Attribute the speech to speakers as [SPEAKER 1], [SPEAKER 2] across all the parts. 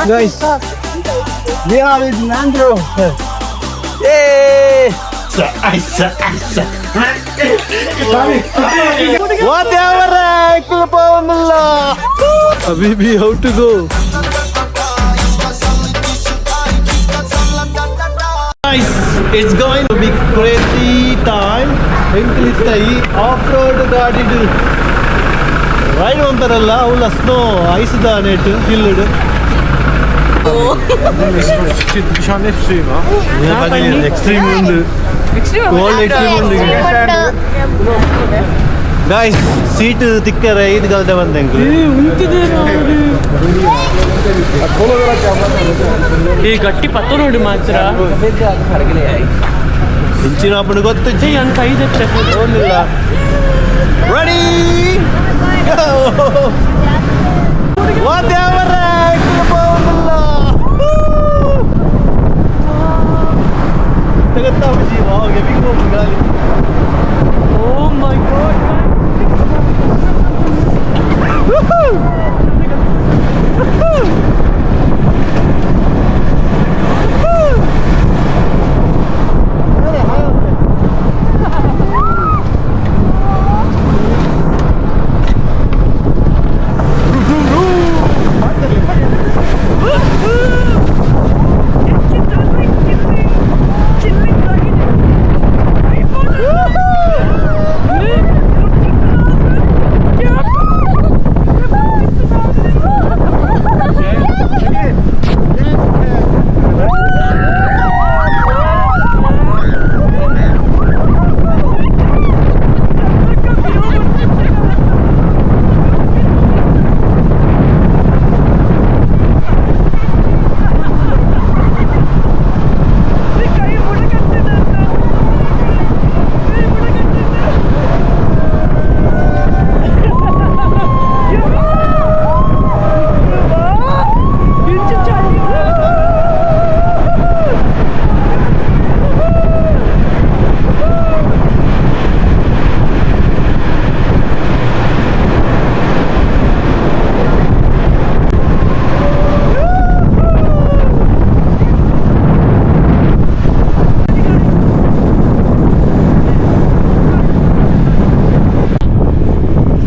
[SPEAKER 1] Guys, we are with Nandro. Yay! Habibi, how to go? Guys, it's going to be crazy time. ಎಂಕ್ಲಿತ್ತ ಈ of road ಗಾಡಿಡ್ ride ಅಂತಾರಲ್ಲ ಅವಳ snow ಐಸ್ದ net ಹಿಲ್ಡ್ extreme ಉಂಡು cold extreme ಉಂಡು. Guys, seat ತಿಕ್ಕರೆ ಐದು ಗಂಟೆ ಬಂದೆ.
[SPEAKER 2] ಈ ಗಟ್ಟಿ ಪತ್ತ ನೋಡಿ ಮಾತ್ರ.
[SPEAKER 1] ಇಂಚಿನ ಅಪ್ಪನ ಗೊತ್ತು.
[SPEAKER 2] ಅಂತ ಐದು.
[SPEAKER 1] ಒಂದಿಲ್ಲ. ರೆಡಿ. ಗಾಲಿ.
[SPEAKER 2] ಓ ಮೈ ಗಾಡ್.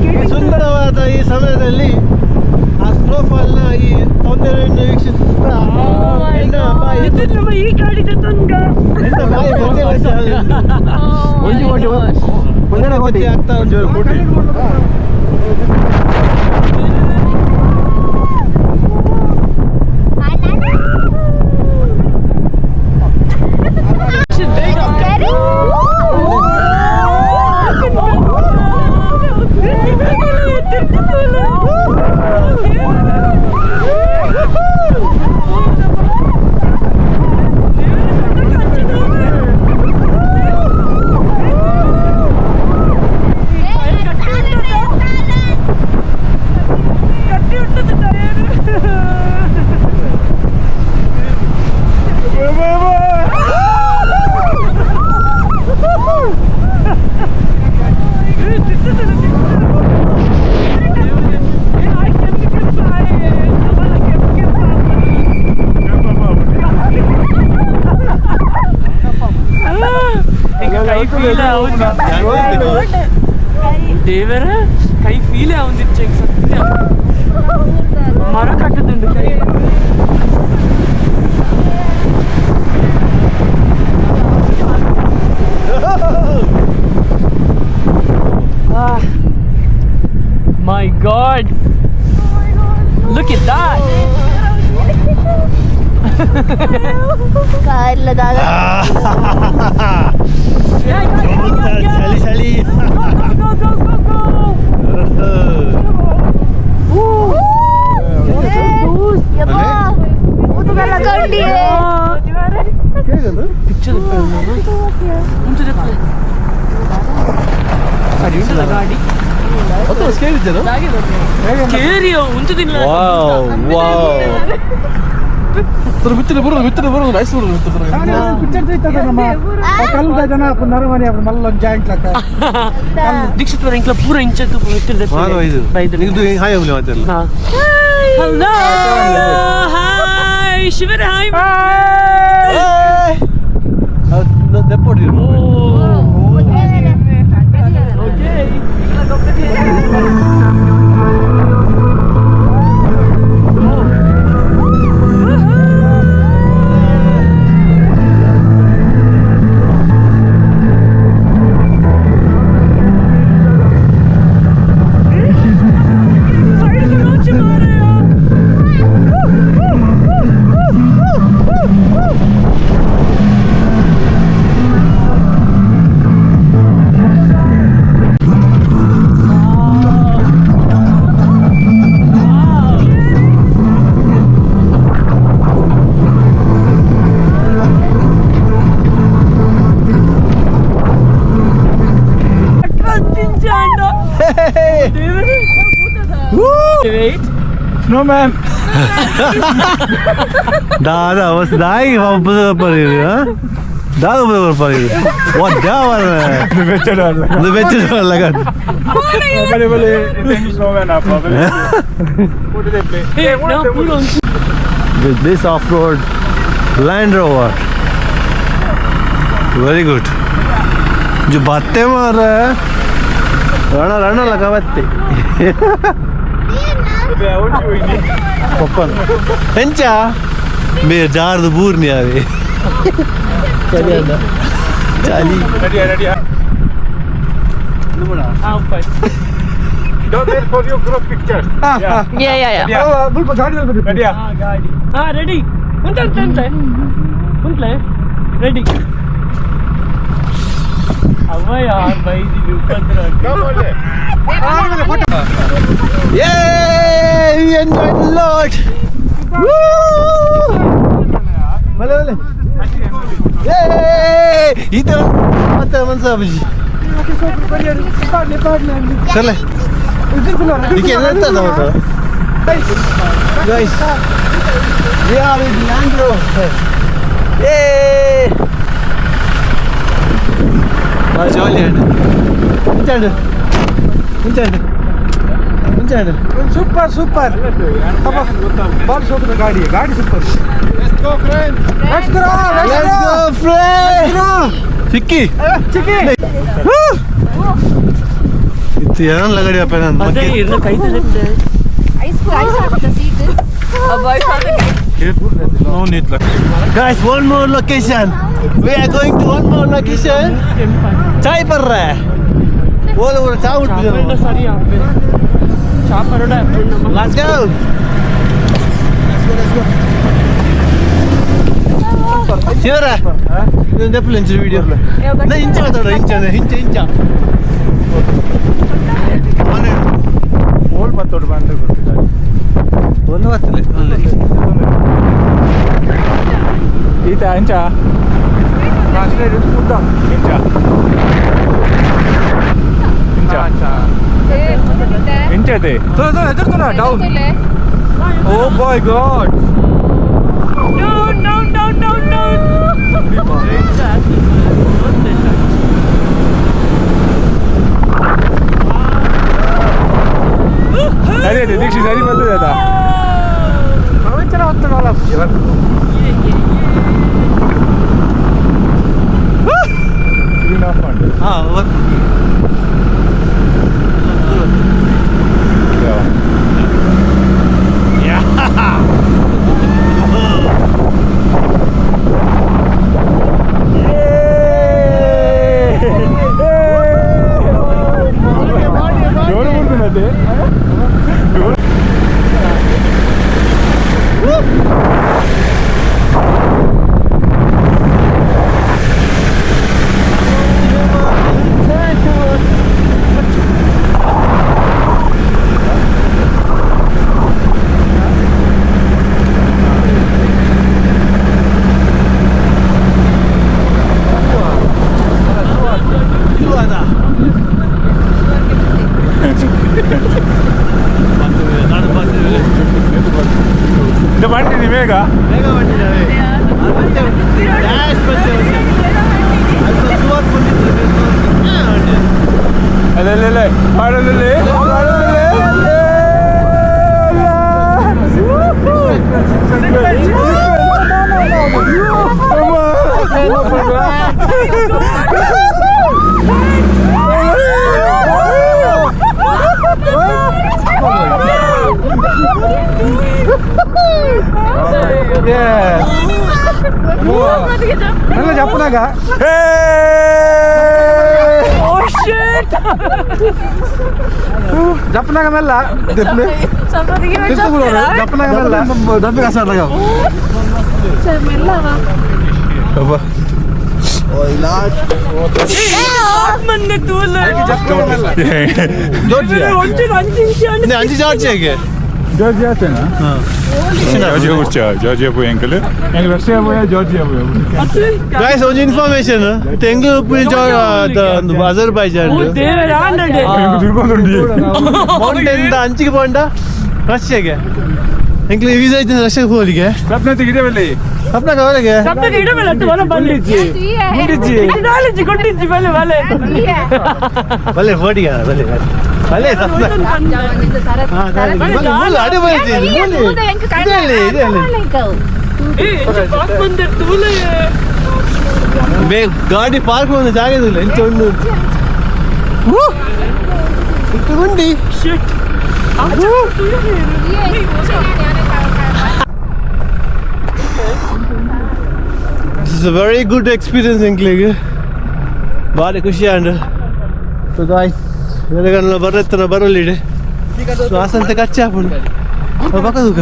[SPEAKER 1] ಈ ಸುಂದರವಾದ ಈ ಸಮಯದಲ್ಲಿ ಆ ಸ್ನೋಫಾಲ್ನ ಈ ಸೌಂದರ್ಯವನ್ನು ವೀಕ್ಷಿಸುತ್ತಾ ಎನ್ನ ಬಾಯಿ
[SPEAKER 2] ಈ ಗಾಡಿ ತಂಗ.
[SPEAKER 1] ಎನ್ನ ಬಾಯಿ ಒಂದೇ ವರ್ಷ ಆಗ್ತಾ ಉಂಟು.
[SPEAKER 2] ಕೈ ಫೀಲ್ ದೇವರ ಕೈ ಫೀಲ್ ಆവുಂದಿಚ್ಚ ಸತ್ಯ ಮರ ಕಟ್ಟದುಂಡು ಕೈ. My God. Look at that.
[SPEAKER 3] ಕಾರ್ಲದಾಗ.
[SPEAKER 1] ಚಳಿ ಚಳಿ.
[SPEAKER 2] Go, go, go, go.
[SPEAKER 3] ಕಂಡಿದೆ.
[SPEAKER 2] Picture ಗಾಡಿ ಸ್ಕೇರಿ ಉಂಟುದಿಲ್ಲ.
[SPEAKER 1] Wow wow.
[SPEAKER 2] Dixit ಎಂಕ್ಲ ಪೂರ ಇಂಚತ್ತು
[SPEAKER 1] ಇದು ಹಾಯ್ ಹೋಗ್ಲಿ ಮಾತೆಲ್ಲ.
[SPEAKER 2] ಹಲೋ, ಹಾಯ್ ಶಿವರ, ಹಾಯ್.
[SPEAKER 1] ದೆಪ್ಪೊಡಿ.
[SPEAKER 2] Okay. Wait.
[SPEAKER 3] Snowman.
[SPEAKER 1] ದಾದ ದಾಯಿ ಉಪಯೋಗ ದಾದ ಉಪಯೋಗ ಒಡ್ಡ
[SPEAKER 3] ಬೆಚ್ಚಡ
[SPEAKER 1] ಬೆಚ್ಚ ಲಗ.
[SPEAKER 3] ಬಲೆ ಬಲೆ ಸ್ನೋಮ್ಯಾನ್ ಅಪ್ಪ.
[SPEAKER 2] Hey, now put on.
[SPEAKER 1] With this off-road Land Rover. Very good. जो बातें मार रहा है रणा रणा लगा बत्ते पप्पन ಎಂಚ ಬೇಜಾರ್ದು ಬೂರ್ನಿ ಅವೆ ಚಳಿ ಅಲ್ಲ ಚಳಿ.
[SPEAKER 3] Ready ready. Don't wait for your group picture. Yeah.
[SPEAKER 2] Yeah.
[SPEAKER 3] Ready.
[SPEAKER 2] Ah, ಗಾಡಿ. ಹಾ, ರೆಡಿ. ಉಂಟು ಉಂಟು ಉಂಟು ಉಂಟ್ಲೆ ರೆಡಿ. ಅವ್ವ ಯಾರ್ ಬೈದಿದ್ದು ಉಪದ್ರ.
[SPEAKER 3] Come on.
[SPEAKER 1] Yay! We enjoyed a lot! Woo! ಬಲೆ ಬಲೆ. Yay! ಈ ತರ ಮತ್ತೆ ಮನ್ಸಾಬುಜಿ ಸರ್ಲೆ ಇದಕ್ಕೆ ಎಂತ Guys, we are with Land Rover. Yay! Jolly and ಮುಂಚಾಡು ಮುಂಚಾಡು ಮುಂಚಾಡು.
[SPEAKER 4] Super super. Ball ಸೋಕದ ಗಾಡಿ ಗಾಡಿ super.
[SPEAKER 3] Let's go, friend.
[SPEAKER 4] Let's go.
[SPEAKER 1] Let's go, friend! ಚಿಕ್ಕಿ
[SPEAKER 4] ಚಿಕ್ಕಿ.
[SPEAKER 1] ಇತ್ತು ಏನಲ್ಲ ಲಗಡಿ ಅಪ್ಪ ನಾನು
[SPEAKER 2] ಅದೇ ಇರ್ನ ಕೈ ತಲೆತ್ತೆ.
[SPEAKER 5] Ice ice seat.
[SPEAKER 3] No need like.
[SPEAKER 1] Guys, one more location. We are going to one more location. ಚಾಯ್ ಬರ್ರೆ ಓಲ ಓಲ ಚಾ
[SPEAKER 2] ಚಾಪರ್ನ ಸರಿ ಆಗ್ಬೇಕು ಚಾಪರೋಡ.
[SPEAKER 1] Let's go. ಶಿವರ ಇದು ನೆಪ್ಪಲು ಇಂಚ ವಿಡಿಯೋ ನಾ ಇಂಚ ಮಾತಾಡ ಇಂಚ ಇಂಚ ಇಂಚ.
[SPEAKER 3] ಓಲ್ಡ್ ಮತ್ತೊಡು ಬಂದು ಗೊತ್ತಿಲ್ಲ.
[SPEAKER 1] ಒಂದು ಬರ್ತದೆ ಅಲ್ಲಿ.
[SPEAKER 3] ಈತ ಅಂಚ ಇಂಚ ಇಂಚ ಇಂಚ ಇದೆ.
[SPEAKER 4] Down. Oh my God.
[SPEAKER 2] Down down down down down.
[SPEAKER 3] ಸರಿ ಅದೇ ದೀಕ್ಷೆ ಸರಿ ಬರ್ತದೆ ಅದ.
[SPEAKER 4] ಪ್ರಪಂಚನ ಹೊತ್ತಲ್ಲ.
[SPEAKER 3] ಸ್ಕ್ರೀನ್ ಆಫ್ ಮಾಡಿ.
[SPEAKER 1] ಹಾ ಒಂದು.
[SPEAKER 3] ಜೋರು ಬಿಡ್ತೀನಿ ಅದೇ.
[SPEAKER 1] ಇದು ಅದ.
[SPEAKER 3] ಇದು ಬಂದಿನಿ ಬೇಗ
[SPEAKER 1] ಬೇಗ ಬಂದಿದ್ದಾವೆ. ಡ್ಯಾಶ್ ಬಂದೆ. ಅಲ್ಪ ಸುಮಾರು ಬಂದಿತ್ತು.
[SPEAKER 3] ಅಲ್ಲಲ್ಲೇ ಮಾಡಲಲ್ಲಿ
[SPEAKER 4] ಎಲ್ಲ ಜಪ್ಪನಾಗ.
[SPEAKER 2] Oh shit!
[SPEAKER 4] ಜಪ್ಪನಾಗ ಮೆಲ್ಲ ಜಪ್ಪನಾಗ ಮೆಲ್ಲ
[SPEAKER 1] ಡಬ್ಬಿ ಕಸ
[SPEAKER 2] ಮಂದೆ ತೂಲ.
[SPEAKER 1] ಜಾರ್ಜಿಯಾ.
[SPEAKER 2] ಒಂಚೂರು ಅಂಚು ಇಂಚು ಅಂಡ್
[SPEAKER 1] ಅಂಜಿ ಜಾರ್ಜಿಯಾಗೆ.
[SPEAKER 3] ಜಾರ್ಜಿಯಾ ಆತೇನಾ? ಜಾರ್ಜಿಯಾ ಹುಚ್ಚ ಜಾರ್ಜಿಯಾ ಪೋಯ್ ಅಂಕಲ್ ಎಂಗ್ ರಷ್ಯಾ ಪೋಯ ಜಾರ್ಜಿಯಾ ಪೋಯ.
[SPEAKER 1] ಗೈಸ್, ಒಂದು ಇನ್ಫಾರ್ಮೇಶನ್, ತೆಂಗು ಅಜರ್ಬೈಜಾನ್.
[SPEAKER 2] ಓ ದೇವರ ಆಂಡಡೆ.
[SPEAKER 3] ತಿಳ್ಕೊಂಡುಂಡಿ.
[SPEAKER 1] ಮೌಂಟೇನ್ ಅಂಚಿಗೆ ಪೋಂಡ ರಷ್ಯಾಗೆ. ಎಂಕ್ಲೆ ವೀಸಾ ಇದ್ದ ರಷ್ಯಾಗೆ ಹೋಲಿಗೆ.
[SPEAKER 3] ಸ್ವಪ್ನ ತೆಗಿದೆ ಬಲ್ಲಿ.
[SPEAKER 1] ಅಪ್ನ ಕವರೆಗೆ.
[SPEAKER 2] ಸಪ್ಪಗೆ ಇಡಬೇಡ ಅಟ್ಟು ಒಲ ಬಂದಿಜ್ಜಿ. ನಾಲೆಜ್ ಕೊಟ್ಟಿಜ್ಜಿ ಬಲೆ ಬಲೆ.
[SPEAKER 1] ಬಲ್ಲೆ ಫೋಟಿಗೆ ಬಲ್ಲೆ ಬಲ್ಲೆ ಸಪ್ನ. ಮೂಲ ಅಡಿ ಬೈತಿ ಮೂಲೆ ಇದೆ ಅಲ್ಲಿ ಇದೆ ಅಲ್ಲಿ.
[SPEAKER 2] ಏ ಪಾಕ್ ಬಂದೆ ತೂಲೆ.
[SPEAKER 1] ಬೇ ಗಾಡಿ ಪಾರ್ಕ್ ಒಂದು ಜಾಗ ಇದಿಲ್ಲ ಎಂಚ ಒಂದು ಇಟ್ಟುಗುಂಡಿ.
[SPEAKER 2] ಶಿಟ್.
[SPEAKER 1] This is a very good experience ಎಂಕ್ಲೆಗ್. ಭಾರಿ ಖುಷಿ and. So guys, ಬೆಳಗನ್ನ ಬರತ್ತನ ಬರಲಿಡೆ ಶ್ವಾಸಂತ ಕಚ್ಚಿ ಹಾಪುಂಡು ಬಕ್ಕ ತೂಕ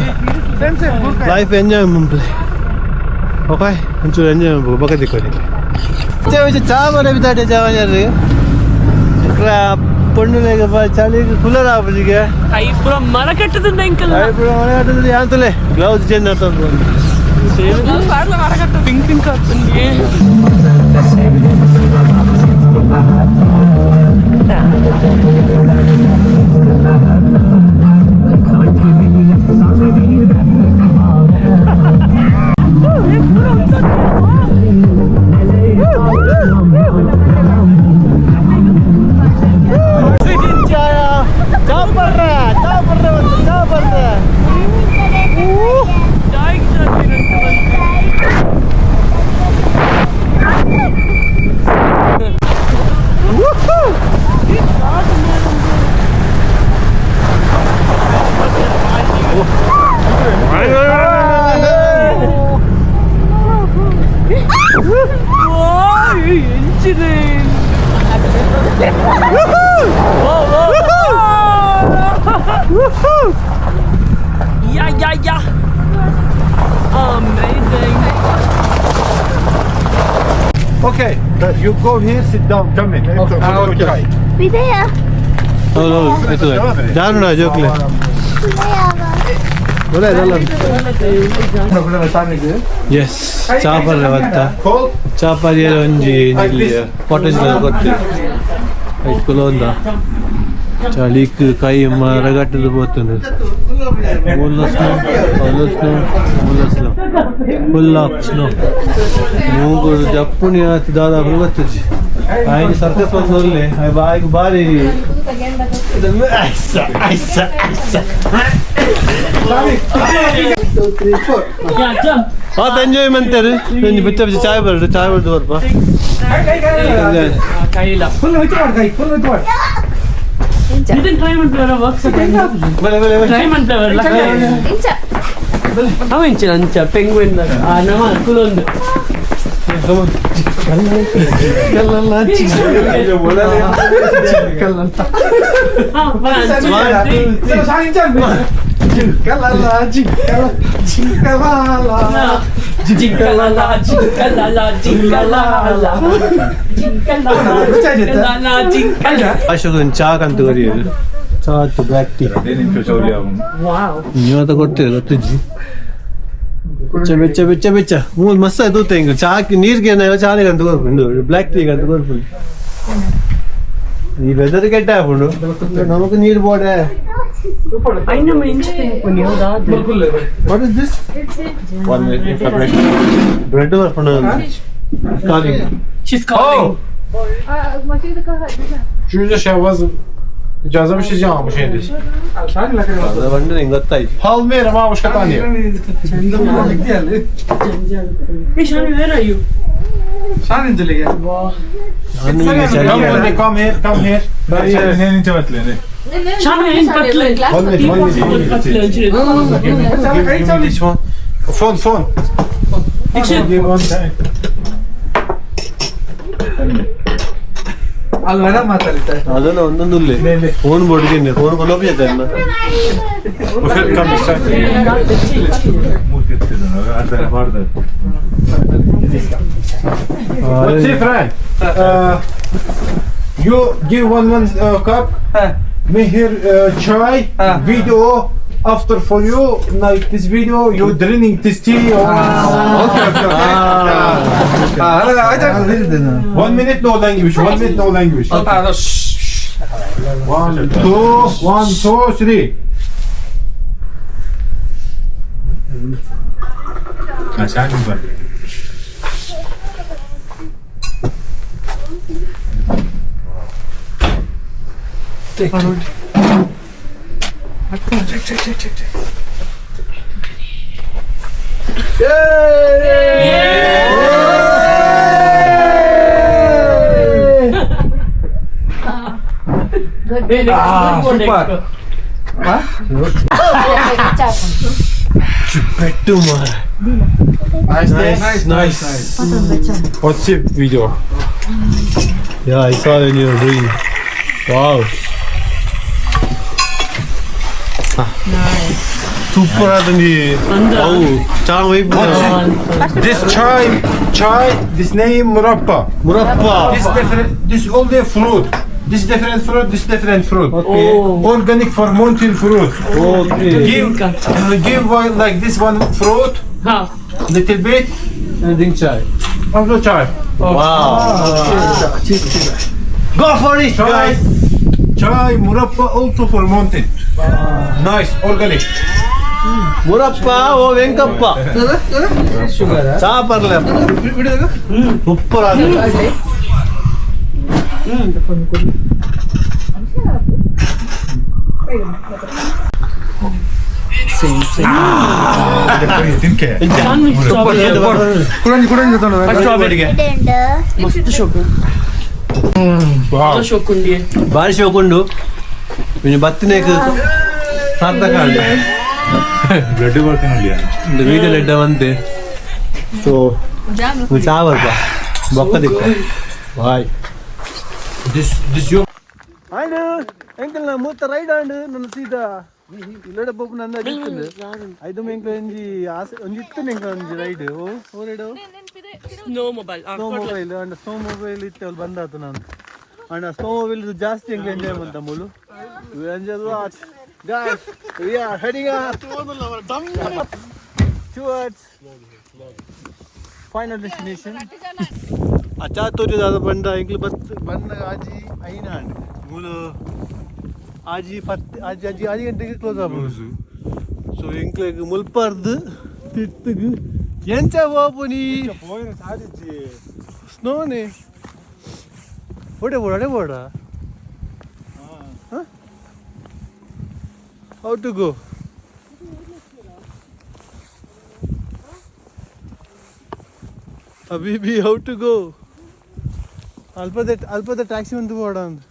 [SPEAKER 1] ಲೈಫ್ ಎಂಜಾಯ್ ಮುಂಪ್ಲೆ. ಓಕೆ, ಒಂಚೂರು ಎಂಜಾಯ್ ಮಾಡ್ಬೇಕು ಬಕ್ಕ ತಿಕ್ಕೊಳ್ಳಿ. ಚಾ ಮನೆ ಬಿದ್ದಾಟೆ ಚಾ ಮನೆ ಪೊಣ್ಣುಲೆಗ್ ಚಳಿಗ್ ಕುಲರ್ ಆಪುಜಿಗೆ.
[SPEAKER 2] ಕೈ ಪೂರ ಮರ ಕಟ್ಟದ ಅಂಕಲ್.
[SPEAKER 1] ಮನೆ ಆಟದಲ್ಲಿ ಯಾಂತಲೆ ಗ್ಲೌಸ್ ಚೇಂಜ್ ಆಗ್ತದೆ.
[SPEAKER 2] ಮರ ಕಟ್ಟ ಪಿಂಕ್ ಪಿಂಕ್ ಆಗ್ತದೆ.
[SPEAKER 1] ಚಾಪರ್ರ ಚಾಪರ್ರ ಒಂದು ಚಾಪರ್ರ.
[SPEAKER 2] ಎಂಚಿದೆ. Yeah, yeah, yeah. Amazing.
[SPEAKER 4] Okay, you go here, sit down.
[SPEAKER 3] Come in.
[SPEAKER 4] Okay.
[SPEAKER 1] ಹೌದು ಹೌದು ಆಯ್ತು ಜಾರುಣ ಜೋಕ್ಲೆ ಒಳ್ಳೆ ಇದಲ್ಲ. ಎಸ್, ಚಾಪರ್ರೆ ಬತ್ತ ಚಾಪರಿಯ ಒಂಜಿ ಕಾಟೇಜ್ ಕೊತ್ತೆ ಐಟ್ ಕುಲೊಂದ ಚಳಿಕ್ ಕೈ ಮರಗಟ್ಟದ ಪೋತುಂಡು. ಮೂಲ ಸ್ನೋ ಅಲ್ಲ ಸ್ನೋ ಮೂಲ snow full of snow. ಮೂಗುಡು ಜಪ್ಪುನಿ ಆತು ದಾದ ಗೊತ್ತುಜಿ. ಆಯ್ತು ಸರ್ಕಸ್ ಬಂದು ಒಲ್ಲೆ ಬಾಯಿಗೆ ಬಾರಿ ಐಸ ಐಸ ಐಸ.
[SPEAKER 2] Yeah, jump.
[SPEAKER 1] ಆತ ಎಂಜಾಯ್ ಮಂತಾರೆ. ಒಂಜಿ ಬಿಚ್ಚ ಬಿಚ್ಚ ಚಾಯ್ ಬರ್ಡು ಚಾಯ್ ಬರ್ದು ಬರ್ಪ.
[SPEAKER 2] ಕೈಲ
[SPEAKER 4] ಫುಲ್ ವಿತ್ ಮಾಡಿ ಕೈ ಫುಲ್ ವಿತ್ ಮಾಡಿ.
[SPEAKER 2] ಇದನ್ನ ಟ್ರೈ ಮಾಡ್ತಾರೆ ವರ್ಕ್ಸ್.
[SPEAKER 1] ಬಲೆ ಬಲೆ ಬಲೆ.
[SPEAKER 2] ಟ್ರೈ ಮಾಡ್ತಾರೆ. ಅವ ಇಂಚಿನ ಅಂಚ ಪೆಂಗ್ವಿನ್ ನಮ್ಮ ಕುಲೊಂದು. ಜಿಂಕಲಲ ಜಿಂಕಲಲ ಜಿಂಕಲಲ ಜಿಂಕಲಲ ಜಿಂಕಲ.
[SPEAKER 1] ಅಶೋಕ್ ಚಾ ಕಂತು ಕರಿಯೋದು ಚಾ ಬ್ಲ್ಯಾಕ್ ಟೀ.
[SPEAKER 2] wow.
[SPEAKER 1] ನೀವು ಕೊಡ್ತೀರಿ ಗೊತ್ತಿಜ್ಜಿ. ಬೆಚ್ಚ ಬೆಚ್ಚ ಬೆಚ್ಚ ಬೆಚ್ಚ ಮೂರು ಮಸ್ತ್ ಆಯ್ತು ಹಿಂಗ ಚಾಕ್ ನೀರ್ಗೆ ಚಾರಿಗೆ ಅಂತ ಕೊರ್ಪುಂಡು ಬ್ಲ್ಯಾಕ್ ಟೀಗೆ ಅಂತ ಕೊರ್ಪುಂಡು. ಈ ವೆದರ್ ಕೆಟ್ಟ ಹಾಕೊಂಡು ನಮಕ್ ನೀರು ಬೋಡೆ. What is this?
[SPEAKER 3] 1 minute information.
[SPEAKER 1] Bread calling.
[SPEAKER 2] She's calling.
[SPEAKER 3] Juja Şahbaz icazə bir şey almış idi. Palmera mamushka tani.
[SPEAKER 2] Hey Shanu, where are you?
[SPEAKER 3] Come on, come here, come here.
[SPEAKER 2] Shanu, in Patle.
[SPEAKER 3] One minute, one minute.
[SPEAKER 2] Patle.
[SPEAKER 3] Give me this one. Phone, phone.
[SPEAKER 2] Dikshit.
[SPEAKER 3] Give one time.
[SPEAKER 1] ಅದನ್ನ ಒಂದೊಂದು phone ಬೋರ್ಡ್ಗೆ phone ಕೊಲೋಪಿ ಅದನ್ನ
[SPEAKER 3] Come this side. What's it, friend? You give one cup. Me here chai video after for you like this video you drinking this tea. Or... Okay, okay, okay. 1 minute no language. 1 minute no language. 1 2 1 2 3.
[SPEAKER 5] Good.
[SPEAKER 4] Super.
[SPEAKER 3] Nice,
[SPEAKER 1] nice nice.
[SPEAKER 3] What's the video?
[SPEAKER 1] Yeah, I saw when you were doing. Wow. Super ಆದಂಗೆ. ಅವು ಚಾ wipe.
[SPEAKER 3] This chai, chai, this name murappa.
[SPEAKER 1] Murappa.
[SPEAKER 3] This different, this all the fruit. This different fruit, this different fruit.
[SPEAKER 1] Okay.
[SPEAKER 3] Organic for mountain fruit.
[SPEAKER 1] Okay.
[SPEAKER 3] Give, give one like this one fruit, little bit.
[SPEAKER 1] Drink chai.
[SPEAKER 3] Also chai.
[SPEAKER 1] Wow. Go for it,
[SPEAKER 3] Chai,
[SPEAKER 1] guys.
[SPEAKER 3] chai murappa also for mountain. Nice, organic.
[SPEAKER 1] Murappa O Venkappa ಚಾ ಪರ್ಲೆ super ಆದ.
[SPEAKER 2] Strawberry. ಮಸ್ತ್ ಶೋಕು. ಶೋಕ್ ಉಂಡಿ.
[SPEAKER 1] ಬಾರಿ ಶೋಕುಂಡು ಇನ್ನು ಬತ್ತಿನೇಕ್ ಸಾರ್ಥಕ ಆಂಡ್.
[SPEAKER 3] Bread ಬರ್ತೀನಿ.
[SPEAKER 1] Video ಲೆಡ್ಡ ಬಂತೆ. ಸೊ ಚಾ ಬರ್ಪ ಬೊಕ್ಕ ದಿಕ್ಕ bye.
[SPEAKER 3] This, this you.
[SPEAKER 1] And ಎಂಕಲ್ನ ಮೂತ ರೈಡ್ ಆಂಡ್ ನನ್ನ ಸೀದಾ ಇಲ್ಲಡ ಪೋಪು ನಂದ ಇತ್ತುಂಡು ಐದು ಎಂಕ್ಲ ಒಂಜಿ ಆಸೆ ಒಂಜಿ ಇತ್ತು ಎಂಕ್ಲ ಒಂಜಿ ride O O ride
[SPEAKER 2] snow mobile.
[SPEAKER 1] Snow mobile and snow mobile ಇತ್ತು ಅಲ್ಲಿ ಬಂದಾತು ನಾನು ಅಂಡ್ ಸ್ನೋ ಮೊಬೈಲ್ ಜಾಸ್ತಿ ಎಂಕ್ಲ ಎಂಜಾಯ್ ಮಂತ ಮೂಲು. We enjoy a lot. Guys, we are heading up towards final destination. ಅಚಾ ತೋರಿದಾದ ಬಂಡ ಎಂಕ್ಲು ಬತ್ ಬಂದ ಆಜಿ ಐನ ಅಂಡ್ ಮೂಲು ಆಜಿ ಪತ್ತು ಆಜಿ ಆಜಿ ಆಜಿ ಗಂಟೆಗೆ ಕ್ಲೋಸ್ ಆಗ್ಬೋದು. ಸೊ ಎಂಕ್ಲೆಗ್ ಮುಲ್ಪರ್ದು ತಿರ್ತುಗು ಎಂಚ ಪೋಪುನಿ ಸ್ನೋನೆ ಓಡೆ ಬೋಡ ಅಡೆ ಬೋಡ. How to go? Habibi, how to go? ಅಲ್ಪದ ಅಲ್ಪದ ಟ್ಯಾಕ್ಸಿ ಒಂದು ಬೋಡ ಅಂದ್.